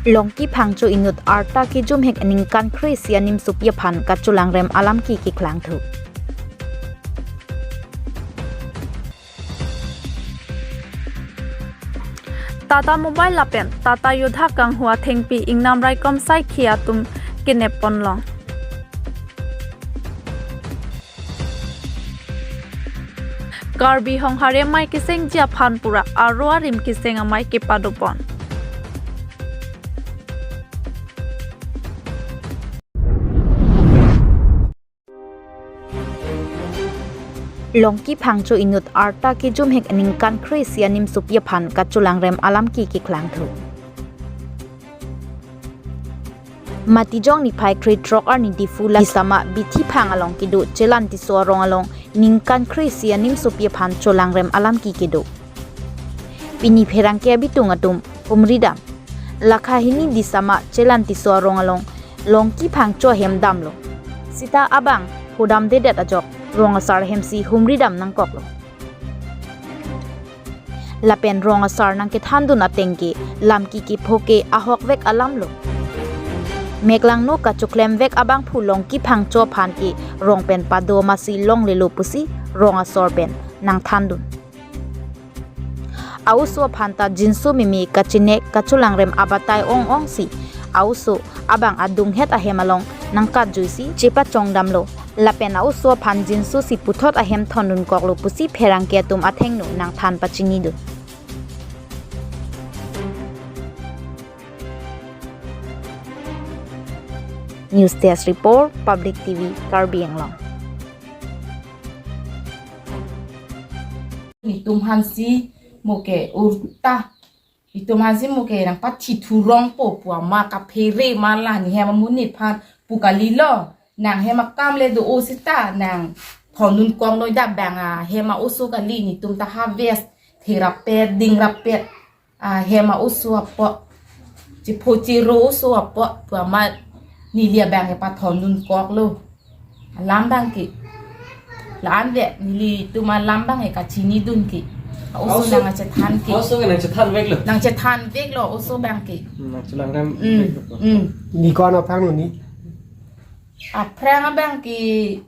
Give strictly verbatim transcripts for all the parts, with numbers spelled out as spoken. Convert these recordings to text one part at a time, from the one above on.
Longki Phangcho inut arta kejumhek aningkan kre-isi animsopi aphan kacholangrem alam ke keklangthu. Tata Mobile lapen Tata Yodha kanghu athengpi ingnam raikom saikhi atum kenep ponlong. Karbi Honghari amei kesengji aphan pura aro arim keseng amei kepadopon. Longki Phangcho inut arta kejumhek aningkan kre-isi animsopi aphan kacholangrem alam ke keklangthu. Matijong niphai krethrok arni Diphu la Disama Bithi Phang along kedo Chelan Tisso arong along ningkan kre-isi animsopi aphan cholangrem alam ke kedo. Pini pherangke abitung atum humridam. Lakha hini Disama Chelan Tisso arong along Longki Phangcho ahem damlo. Sita abang hodamdedet ajok rong asar ahemsi humridam nangkoklo. Lapen rong asar nangkethandun ateng ke lam ke kepho ke ahokvek alamlo. Meklangno kachoklemvek abangphu Longki Phangcho aphan ke rong pen pado masi longlelo pusi rong asor pen nangthandun. A-oso aphan ta jinso meme kachine kacholangrem abatai ong ongsi a-oso abang adunghet ahem along nangkatjuisi chepachongdamlo. Lapen a-oso aphan jinsosi puthot ahem thondunkoklo pusi pherangke atum athengno nangthan pachinidun. News Desk Report, Public T V, Karbi Anglong. Netum aphansi mo ke urta. Netum aphansi mo ke nangpathithurongpo pu ama kaphere ma la ne hem amonit aphan pu kalilo. Nang hem akam le do-o sita nangthondun konglo, dak bang ahem a-oso kali, netum ta harvest therapet, dingrapet. Ahem a-oso apot, chepho chero oso apot pu ama neli abang ke pathondun koklo. Alam abang ke. La-an ve nelitum alam abang ke kachinidun ke. A-oso, a-oso nangchethan ke. A-oso ke nangchethanveklo. Nangchethanveklo oso abang ke. Hmm, nangcholangrem. Hmm, veklo. Hmm. Ne ko-an aphranglo ne? Aphrang abang ke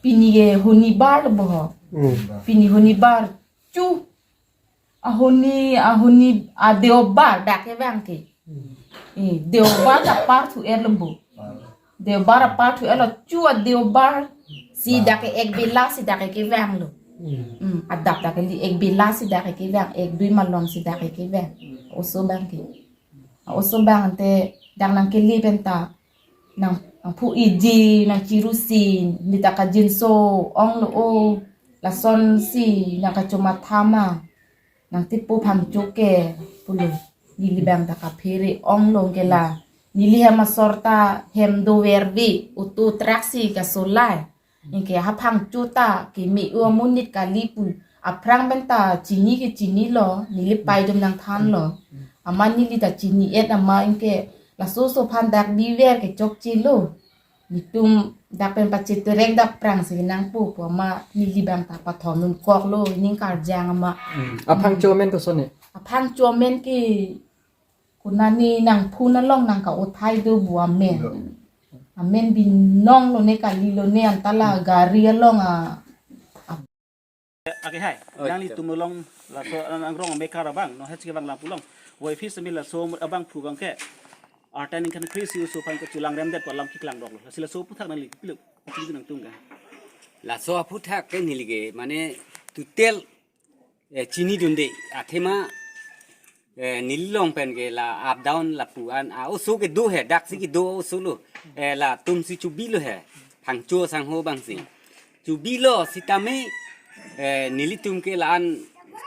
pini ke honibar lo bo ho. Hmm. Pini honibar chu. Ahoni, ahoni, a Deobar dak kevang ke. Hmm. Eh, Deobar ta par thu er lo bo. Deobar apar thu er lo chu a Deobar si dak ke ek bela si dak ke kevang lo. Hmm. Hmm, adap dak ke li ek bela si dak ke kevang, ek dui malom si dak ke kevang. Oso abang ke. Oso abang te dak nangkele pen ta nang, nangphu iji, nangchirusi, neli ta kajinso onglo o, lasonsi nangkachomatha ma, nangtipo Phangcho ke pulo. Neli abang ta kaphere onglo ke la. Neli hem asor ta hem doverve, auto truck si kasolai. Anke ha Phangcho ta keme-o amonit kali pu aphrang pen ta chini ke chinilo, neli paidom nangthanlo. Amat neli ta chini-et amat anke laso oso aphan dak biver ke chokchelo. Netum dak pen pacheterek dak aphrangsi nangpo pu amat neli abang ta pathondun koklo, ning karjang amat. Hmm. A Phangcho amen koson ne? A Phangcho amen ke konane nangphu nalong nangka-othai do bo amen. Amen binong lone kalilo ne anta la gari along a. Ake hai, oh, nanglitum along laso angrong mekar abang, no het kevang lang pulo. Wai phis mi laso abangphu abang ke arta ningkan kre-isi oso aphan kacholangremdet pu alam keklangdoklo. Lasi laso aphuthak nangli pilo, pachini nangtung ka. Laso aphuthak ke neli ke, mane total eh, chinidunde, athema, eh, neli along pen ke la up down lapu an, a-oso kedo he, daksi kedo oso lo, eh, latumsi chobilo he, Phangcho sangho abangsi. Chobilo sitame, eh, nelitum ke la-an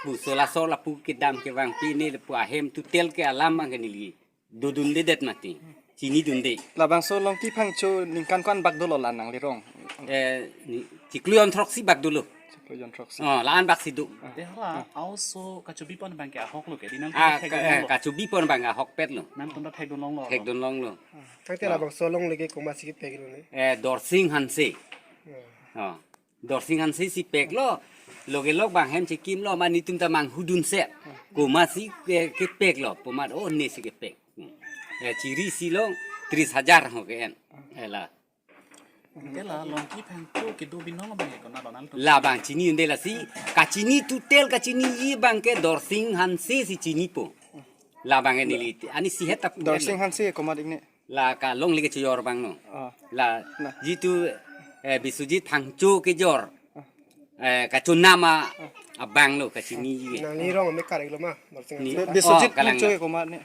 pu solasor lapu kedam kevangpi ne lapu ahem total ke alam abang ke neli dodundedet mati. Chinidunde. Labangso Longki Phangcho ningkan ko-an bak dolo la nangli rong? Eh, ni, chiklo jon throksi bak dolo. Chiklo jon throksi. Oh, la-an baksi do. Te hala, a-oso kachobipon abang ke ahoklo ke, di nang ah, thek ka-, eh, dolo. Kachobipon abang ahokpetlo. Nangtum ta thekdun longlo. Thekdun longlo. Tangte labangso alongle ke komatsi kepeklo ne? Eh, Dorsing Hanse. Oh. Oh. Dorsing Hanse si peklo, loge lok bang hem chekimlo, ma netum ta manghudunse. Komatsi ke, kepek lo, komat, oh, ne si kepek. Hmm. Eh, chiri si lo, tris hajar ho ke-en. Eh, la. Ke la Longki Phangcho kedo binong abang ke konat lo nangtum? Labang chini un-e lasi, kachini total kachiniji abang ke Dorsing Hanse si chinipo. Labang ke neli, ani si het ta pu Dorsing en. Hanse komat ikni? La kalongle kechojor abang no. Ah. La Nah. jitu, eh, Biswajit Phangcho kejor. Eh, kachonam abang lo kachiniji. Nangli rong ame karik lo ma, Dorsing Ni- Hanse. Be-, Biswajit Oh, kalang Phangcho la. ke komat ni?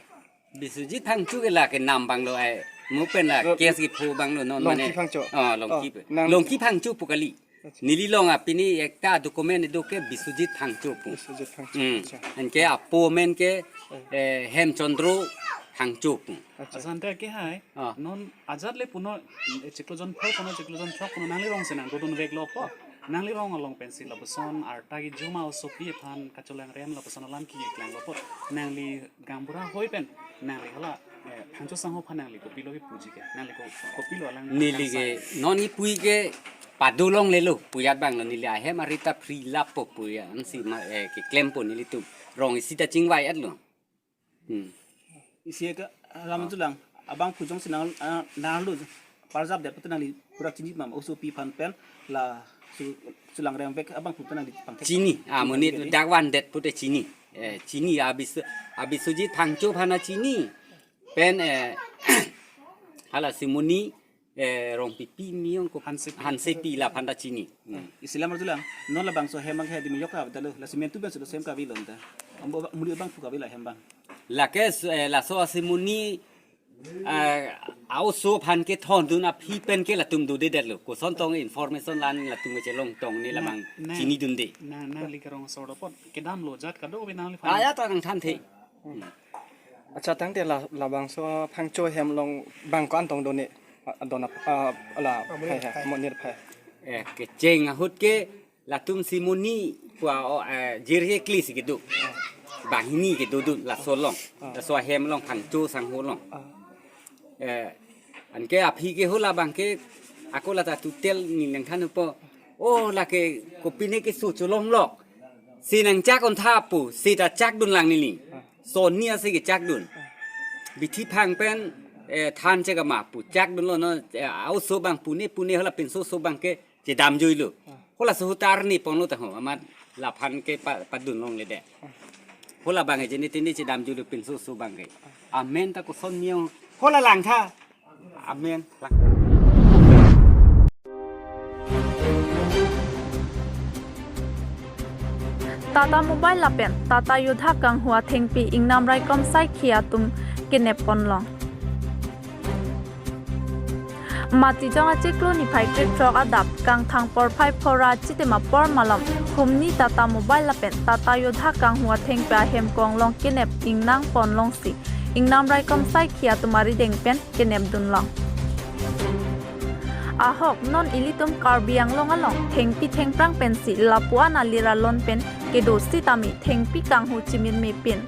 Biswajit Phangcho ke la kenam abang lo, eh, mo pen la Lo- case kepho abang lo non Longki mane. Phangcho. Oh, Longki. Oh, nang- Longki Phangcho pu kali. Acha. Neli long apini ekta document do ke Biswajit Phangcho pu. Biswajit Phangcho. Hmm. Acha. Anke apo amen ke, eh, Hemchandra Phangcho pu. Acha. Asanta ke hai. Ah. Non ajat le puno, eh, chiklo jon phoi puno chiklo jon throk puno nangli rong si nangdodun vek lo po. Nangli rong along pensi lapuson arta kejuma osopi aphan kachelangrem lapuson alam keklang lo po. Nangli gaonbura hoi pen, nangli hala, eh, Phangcho sangho aphan nangli kopilo kepuji ke, nangli ko, kopilo alang Neli kangsai. ke, non kipu ke pado longle lo, pujat abang lo neli ahem arita free lap po puya, ansi ma, eh, keklempo nelitum. Rong isi ta chingvai-et lo. Hmm. Isi ke, ram tu lang, abangphu jongsi nang, ah, nanglo, parjap det pute nangli pura chini ma, osopi aphan pen, la su, chelangrem vek abangphu ta nangli pangthek. Chini, ah, Chini monit jadi. dak vandet pute chini. Eh, chini, ah, Bis-, ah, Biswajit Phangcho aphan ta chini. Pen, eh, hala si moni, eh, Rongpipi Miyong ko Hansepi. Hansepi laphan ta chini. Hmm. Isi lam arjulang, non labangso hem abang he dimi yok ka, dalo, la cement tu ben sudah sem kavelo ta. Ambo muli abangphu kavelo hem abang. Lake, eh, laso asimoni, eh, a-oso aphan kethondun aphi pen ke latum dodedet lo. Koson tong information la-an latum kechelong tong ni labang Na, na. chinidunde. Na, nangli karong asor dopot. Kedam lo jat kado ke nangliphan. Aya ta nangthanthe. Acha tangte la, labangso Phangcho hem along bang ko-an tong do ne, ah, dona, ah, la, Amonit phai ha, phai. Amonit phai. Eh, kecheng ahut ke latum si moni pu a, oh, eh, jirhe kli si kedo. Banghini kedodun laso along. Ah. Laso ahem along Phangcho sangho along. Ah. Eh, anke aphi ke hala abang ke ako la ta total ni nangthanpo. Oh, lake kopine keso cholom lok. Si nangchak-un tha pu, si ta chakdun lang neli. Sonni asi kechakdun. Bithi phang pen, eh, than chekama pu chakdun lo no, eh, a-oso abang pune pune hala pinso oso abang ke chedam juilo. Hala suhutar ni ponlo ta ho, amat laphan ke pa, padun longle de. Hala abang ke jeni tini chedam juilo pinso oso abang ke. Amen ta koson niyo. Hala langtha. Amen. Lang. Tata Mobile lapen Tata Yodha kanghu athengpi ingnam raikom saikhi atum kenep ponlong. Matijong achiklo niphai krethrok adap kangthang porphai phora chitim apor malom humni Tata Mobile lapen Tata Yodha kanghu athengpi ahem konglong kenep ingnang ponlongsi ingnam raikom saikhi atum arideng pen kenep dunlong. Ahok non ilitum Karbi Anglong along thengpi thengphrang pensi lapuan alir alon pen kedo sitame thengpi kanghu chimitme pin.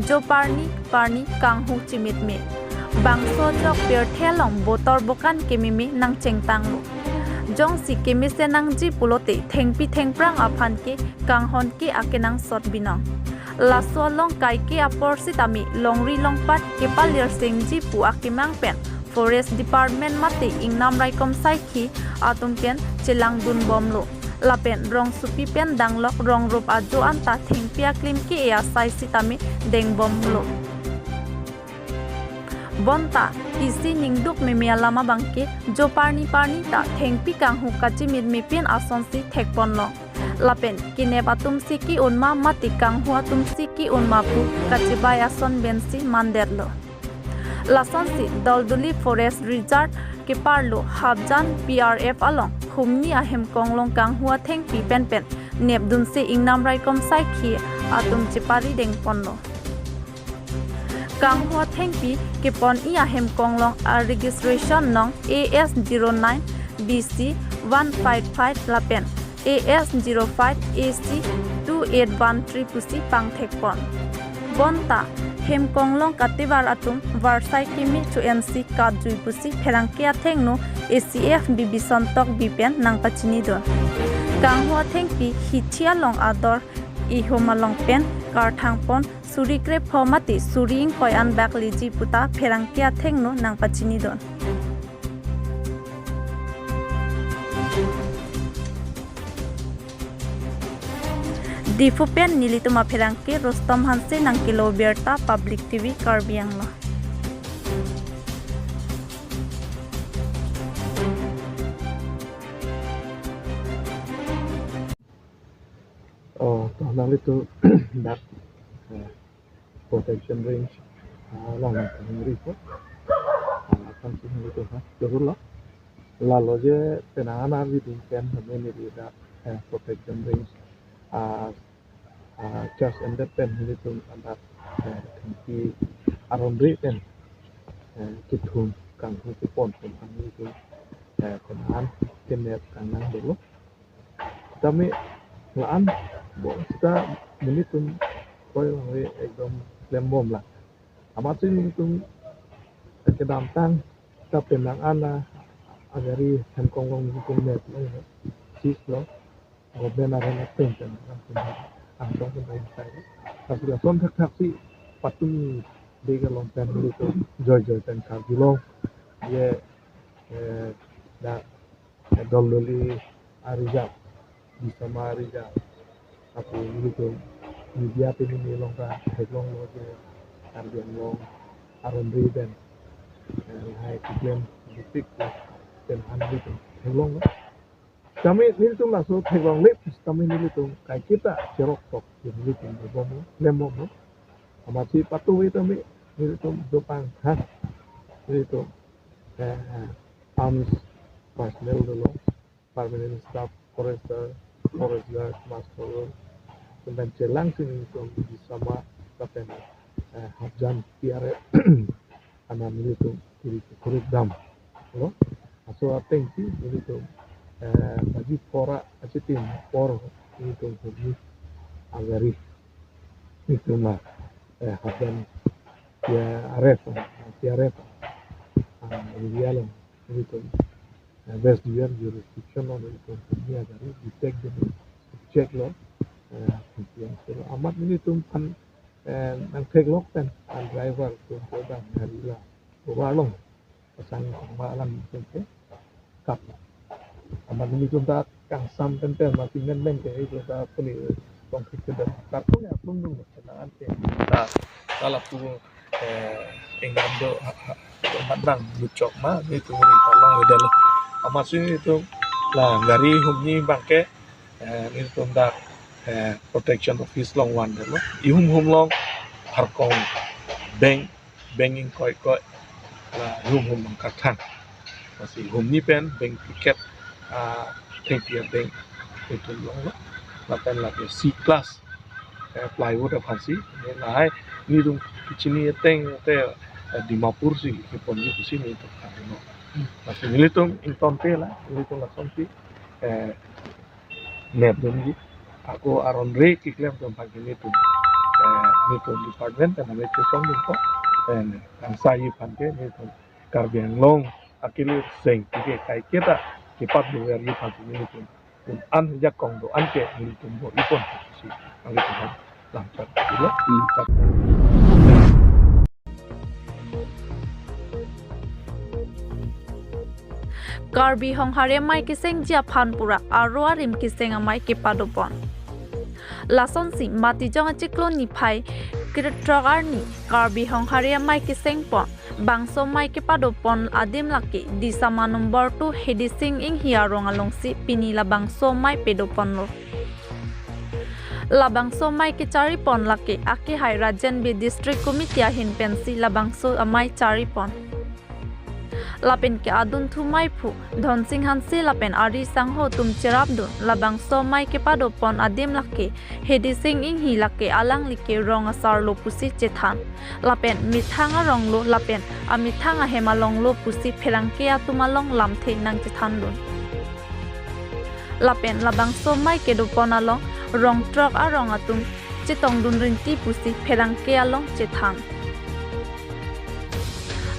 Jo parni parni kanghu chimitme. Bangso jok pirthe along botor bokan kememe nangchengtanglo. Jongsi kemesen nangji pulote thengpi thengphrang aphan ke kanghon ke akenangsot binong. Laso along kaike apor sitame longri longpat kepalir sengji pu akemang pen Forest Department mate ingnam raikom saikhi atum pen chelangdun bomlo. Lapen rongsopi pen danglok rongrup ajo anta thengpi aklim ke-e asai sitame deng bomlo. Bonta isi ningduk meme alam abang ke jo parni parni ta thengpi kanghu kachimitme pin asonsi thekponlo. Lapen kenep atumsi ke-un ma mate kanghu atumsi ke-un ma pu kachibai ason pensi mandetlo. Lasonsi Dolduli Forest Reserve keparlo Hapjan P R F along humni ahem konglong kanghu athengpi penpen nepdunsi ingnam raikom saikhi atum cheparideng ponlo. Kanghu athengpi kepon-i ahem konglong a registration nong A S zero nine B C one five five lapen A S zero five A C two eight one three pusi pangthekpon. Bonta hem konglong katevar atum varsai keme cho-ensi katjui pusi pherangke athengno A C F B B Sontok bi pen nangpachinidun. Kanghu athengpi hithi along ador ihum along pen karthang pon suri krepho mate suri ingkoi an bak leji puta pherangke athengno nangpachinidun. Diphu pen nelitum apherangke Rustom Hanse nangkelo birta, Public T V Karbi Anglong. Oh, to nanglitum dak, eh, protection range, ah, along nangri ko. Ah, kan sih itu ha, betul lah. Lalo je penangan arvi di pen kami ni di dak, eh, protection range, ah, ah, charge and pen nelitum andak, eh, thengpi aron ri pen, eh, kethum kanghu kepon pen kami itu, eh, penangan kenep kangnang dolo. Tame la-an bo sita nelitum koi lang ekdom klembom la. Amatsi nelitum kedamtang ta penang ana agari Hemkong along nelitum net lo, sis lo, government arena pen pen ang pen ang tong pen ang sai. Tapi lason thakthak si patumi dega long pen nelitum joijoi pen Karbi Anglong ye, eh, da Dolloli arijak, Disama arijak, apu nelitum media pen neli long ta theklonglo je Karbi Anglong aron ri pen, eh, lahai keklem dipik pen han nelitum theklonglo. Tame nelitum laso theklongle, tame nelitum kaiketa cherok tok je nelitum bom, klembomlo. Amatsi patu tame nelitum dopang ha, nelitum, eh, arms personnel dolo, permanent staff, forester, forest guard, master, kemudian chelang si nelitum Disama lapen, eh, Hapjan T R F ana nelitum kiri kurik dam lo. Laso ateng si nelitum, eh, baji phora achitim apor nelitum hurni agari nelitum ma, eh, Hapjan T R F, T R F, ah, area lo nelitum, eh, West Division jurisdiction lo nelitum hurni agari detect dolo, check lo, eh, yang selo amat nelitum kan, eh, nangtheklok pen an driver tum ko dam gari la, ko along pasang ma alam tum ke kap. Amat nelitum ta kangsam pen pen mati men men ke itu ta puni tong kik ke dam. Kartu ya pun dong na an ke. Ta ta lapu, eh, ingdam do ha, ha, do mat nang luchok ma nelitum ri ta long wedal. Amatsi nelitum la gari humni abang ke, eh, nelitum dak, eh, protection office along vandetlo. Ihum hum along harkong beng, beng ingkoi koi, la ihum hum abang karthang. Amatsi humni pen beng ticket, ah, thengpi abeng nelitum longlo. Lapen lake C class, eh, plywood aphansi. Ne lahai nelitum kachini ateng te, eh, Dimapur si keponji pusi nelitum kardom. Amatsi nelitum ingtonte la, nelitum lasonsi, eh, nepdunji. Ako aron ri keklem atum aphan ke nelitum, eh, nelitum department pen name chesongdun ko, eh, kangsai aphan ke nelitum Karbi Anglong akili seng ke kaiketa kepado verji aphan ke nelitum un an jakong do-an ke nelitum bor-ipon si nelitum lam chak ilo. Hmm. Karbi Honghari amei kesengji aphan pura aro arim keseng amei kepadopon. Lasonsi Matijong achiklo niphai krethrok arni Karbi Honghari amei kesengpon bangso amei kepadopon adim lake Disama number two Hidising Inghi arong alongsi pini labangso amei pedoponlo. Labangso amei kecharipon lake akehai Rajen Bey District Committee ahin pensi labangso amei charipon. Lapen ke adunthu meiphu Dhonsing Hanse lapen ari sangho atum cherapdun labangso amei kepadopon adim lake Hidising Inghi lake alangli ke rong asarlo pusi chethan. Lapen methang aronglo lapen amethang ahem alonglo pusi pherangke atum along lamthe nangchethandun. Lapen labangso amei kedopon along rong throk arong atum chetongdun rinti pusi pherangke along chethan.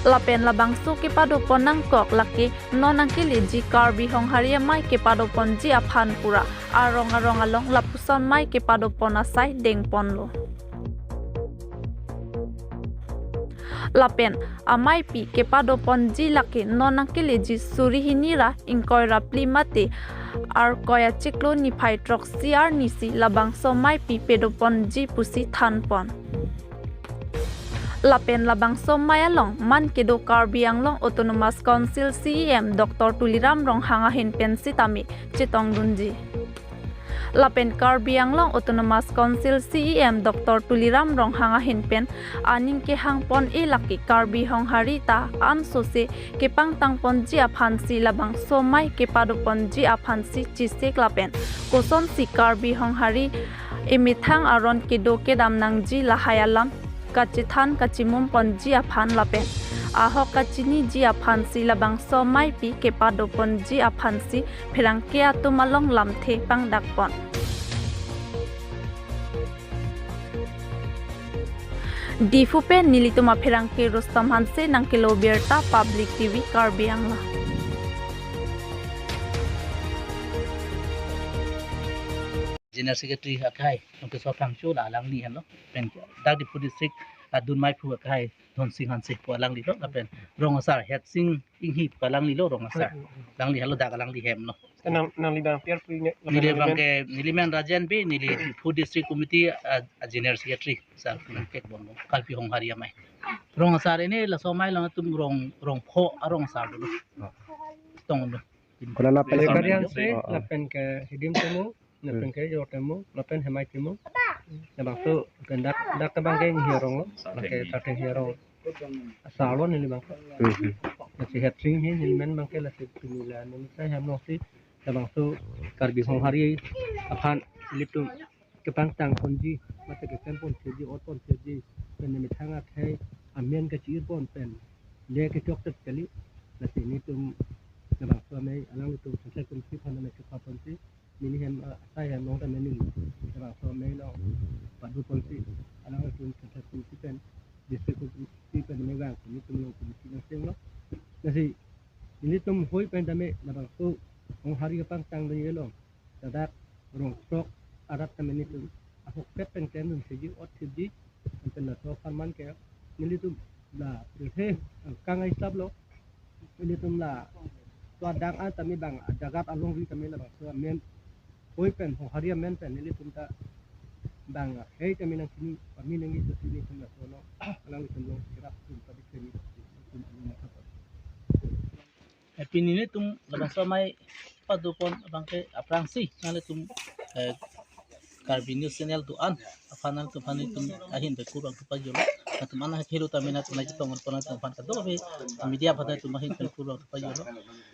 Lapen labangso kepadopon nangkok lake non nangkeleji Karbi Honghari amei kepadoponji aphan pura arong arong along lapuson amei kepadopon asai dengponlo. Lapen ameipi kepadoponji lake non nangkeleji suri hini ra ingkoi ra phli mate Arkoi achiklo niphai throksi arnisi labangso meipi padoponji pusi thanpon. Lapen labangso mei along man kedo Karbi Anglong Autonomous Council C E M Doctor Tuliram Ronghang ahin pen sitame chetongdunji. Lapen Karbi Anglong Autonomous Council C E M Doctor Tuliram Ronghang ahin pen aning kehangpon-e lake Karbi Honghari ta ansose kepangtangponji aphansi labangso mei kepadoponji aphansi chesik lapen kosonsi Karbi Honghari emethang aron kedo kedam nangji lahai alam kachethan kachimumponji aphan lapen ahok kachiniji aphansi labangso meipi kepadoponji aphansi pherangke atum along lamthe pangdakpon. Diphu pen nelitum apherangke Rustom Hanse nangkelo birta Public T V Karbi Anglong. General Secretary akhai, Longkeso Phangcho la alangli henlo. Pen dak Diphu District adun meiphu akhai, Dhonsing Hanse pu alangli lo. Lapen rong asar, Hetsing Inghi pu alangli lo, rong asar. Alangli henlo, dak alangli hem lo. Nang, nangli bang piar pui ne, neli bang ke, neli men Rajen Bey, neli Diphu District Committee a, a General Secretary, sar, nangkekbomlo Karbi Honghari amei. Rong asar ini laso mei along atum rong, rong pho arong asar dolo. Tonglo. Konat nat pen? Sekretari Hanse, oh, oh, lapen ke Hidim Timung, lapen ke Jor Timung, lapen Hemai Timung. Labangso pen dak, dak ke bang ke Inghi arong lo, bang ke Thirteenth Inghi arong asar lo neli bang. Hmm, hmm. Lasi Hetsing Inghi neli men bang ke lasi pini la neli sai hem alongsi labangso Karbi Honghari aphan nelitum kepangtangponji, mate keklemponji, otponji, pen emethang akhai amen kachi-irpon pen le kechoktet kali. Lasi nelitum labangso amei alanglitum Central Committee aphan amei kepaponsi, neli hem, ah, asai hem along tame neli labangso amei along padoponsi, alanglitum Central Committee pen, District Committee pen amei vang, nelitum along committee nangchenglo. Lasi nelitum hoi pen tame labangso Honghari kepangtangdunji along ladak rong throk arat tame nelitum ahokpet pen klemdun siji, ot thipji, anpen laso apharman ke nelitum la pirthe angkang aisap lo, nelitum la to adang an tame bang ajagat alongri tame labangso amen hoi pen, Honghari amen pen nelitum ta bang hei tame nangchini, pami nangji, to si nelitum laso along, alanglitum along kerap tum tadi kami, nelitum along matha. Eh, pini nelitum labangso amei padopon abang ke aphrangsi nanglitum, eh, Karbi News Channel do-an aphan nangtum aphan nelitum ahin pen kurvangthu pajirlo. Nangtum ana helo tame nangtum nangchetongpon nangtum aphan kadokave media aphan nangtum ahin pen kurvangthu pajirlo.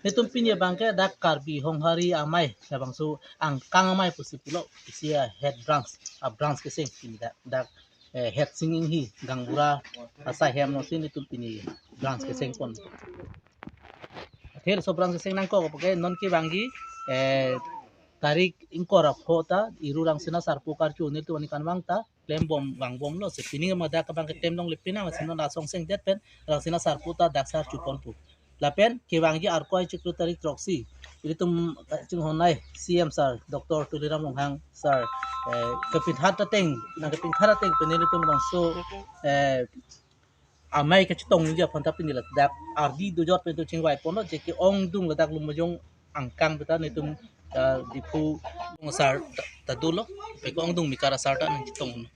Nelitum pini abang ke dak Karbi Honghari amei labangso angkang amei pusi pulo, isi a head branch, a branch keseng pini dak, dak, eh, Hetsing Inghi Gaonbura asai hem alongsi nelitum pini branch kesengpon. Athe laso branch keseng nangkok apot ke non kevangji, eh, tarik ingkoi ra pho ta Iru Rangsina Sarpo Karcho nelitum aning kanvang ta klembom vangbomlo, si pining ma dak abang ke klem longle pinang, si non asong sengdet pen Rangsina Sarpo ta dak sar chuponpo. Lapen kevangji Arkoi achiklo tarik throksi, ilitum kachinghon-ai C M sir, Doctor Tuliram Ronghang sir, eh, kepithat ateng, nangkepithat ateng pen ilitum labangso, eh, amei kachetongji aphan ta pini ladak ardi dojot pen itum chingvaiponlo, je ke-ongdung ladak Lumbajong angkang pen ta nelitum, ah, Diphu asar ta, ta dolo, pe ke-ongdung Mekar asar ta nangchetong.